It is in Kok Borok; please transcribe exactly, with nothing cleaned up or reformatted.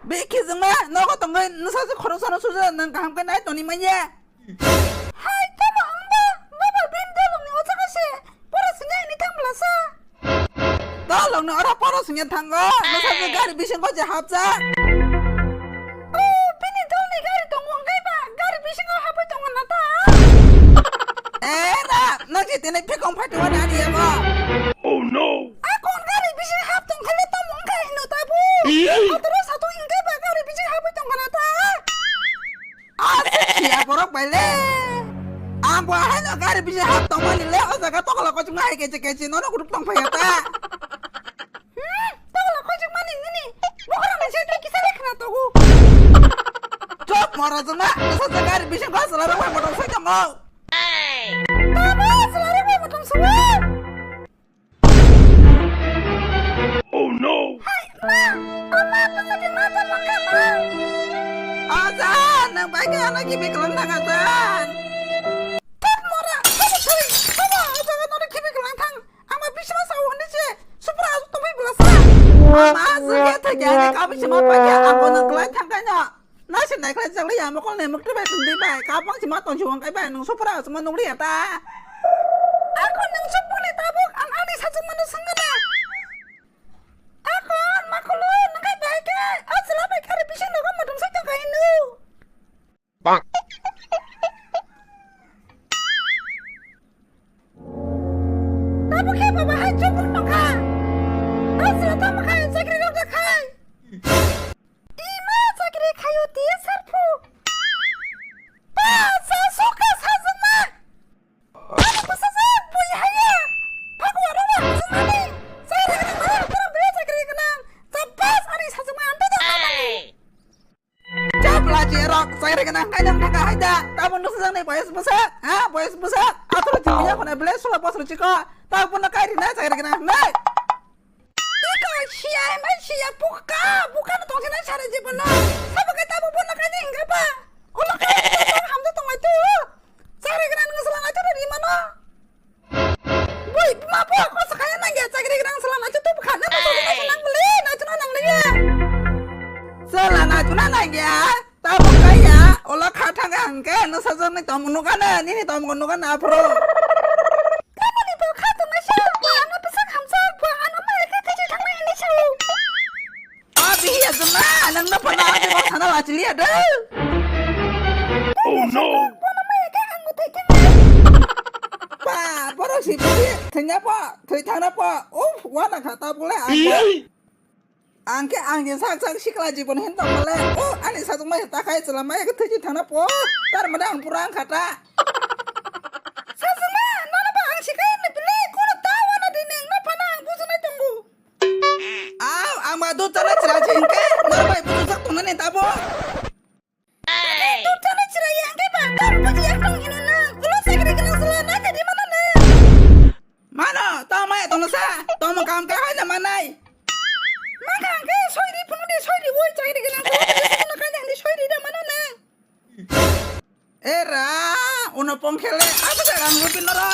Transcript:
Bikhi jwngma nogo tongwi nwsa se khoroksa no suja nang kaham khe nai toni manya. Hai tamo wngba baba bini dolong ni ocha kaise pora sini ini thang blasa. Dolong ni ora pora sini thango nwsa se gari bisingo je hapjak. O bini dol ni gari tongo hwnkhe ba gari bisingo hapwi tongo na ta. Era nang je tene phikong phai tongo na ani ego. Oh no. Akon gari bisi hap tong khale tamo wngkha hino tabu. Atoro satung hingke ba gari bisi hapwi tong khana ta. Ase siya borok bai le. Ang bo haino gari bisi hap tong mani le o jaga tokla kochung hai keche keche nono kutuk tong phaya ta. Hmm, tokla kochung mani nini. Bokora ni se tei kisa le khana togu. Chop mora juma, sa gari bisi gos la rok motor sai tongo. Tabu sala rok motor suwa. Oh no! Hai, ma! Ama, pasal di mata mangka, ma! Ajan, nang bai ke ana kibi kelang thang ajan. Tat mora, tat thui, baba, ajan nori kibi kelang thang. Ama bisma sa wani je, supra asu tongbai belasa. Ama, asu ya thagi ani kabi sima pai ke, ako nang kelai thang kaino. Nasi naikhlai chakli ya mokol ne mukti bai tungdi bai kapang sima tong siwang kai bai nung supra sima nukli ya ta. Ako nung supra ni tabuk ang ani sachung mano sangana. Ako makulu nung kai bai ke asla bai kari bising nogo mutung sai tong kai nu. Bang. Tabuk khe baba hai chukmung tongkha. Asla tamo khai chakri rok da khai. Ima chakri khayo ti sarphu. Ba sa suka sajwkma. Abo bwsajwk bui haya. Phagwaro ba hajwkmani. Chakri gwnang maya toro bwrwi chakri gwnang. Chabbas ani sajwkma amtwi da amani. Chapla je rok chakri gwnang kainang thangka hai da. Tamo nuksa jang ni boyes bwsak. Ha boyes bwsak. Atharo chini ya khone bele sula bosor chiko. Tamo bono kairi na chakri gwnang nai. Iko siya, emai siya, buka, buka no tongsi nai sare jibon no. Sabo kai tabo bono kai ni hingka pa. Ulo kai ni tong hamdo tong ai tu. Chakri gwnang nang sala nai tu ri mano. Bui, ma po ko sakaya nang ya chakri gwnang sala nai tu bukha na to nang bole, nai tu nang le ya. Sala nai tu nang ya. Tamo kaya, ola kha thang ang ke, no sajak ni tom no kana, nini tom no kana afro. Kamani bo kha tong aisa, bo ano bwsak hamsa, bo ano mai khe thai thang mai ni sao. Abi ya jema, nang na pana abi bo sana la chili ada. Oh no. Bo no mai khe ang bo thai thang. Pa, borok si bi, thanya pa, thai thang na pa. Uf, wana kha ta bole ang. Ang khe ang je sak sak sikla jibon hin tong le. O ani sajwk mai ta khai chwla mai khe thwi thangna po. Tar mane ang pura ang khata. Sajwk ma nono ba ang sikai ni bini kono ta wana di neng no phana ang bujunai tongo. Aw ang ma dut chana chwla jin khe no bai buju sak tong nani tabo. Dut chana chwrai ya, hwnkhe ba, tor buji yak tong hino nang, ulo chakri gwnang sala, nai tadi mana nang? Mano, tamo ya tongno sa, tamo kam ka hai na manai. Maka hwnkhe soiri phunu de, soiri woi chakri gwnang sala, tadi sono kanya hwnkhe soiri da mano nang. Era, uno pongkhele, apa jarang rupi noro?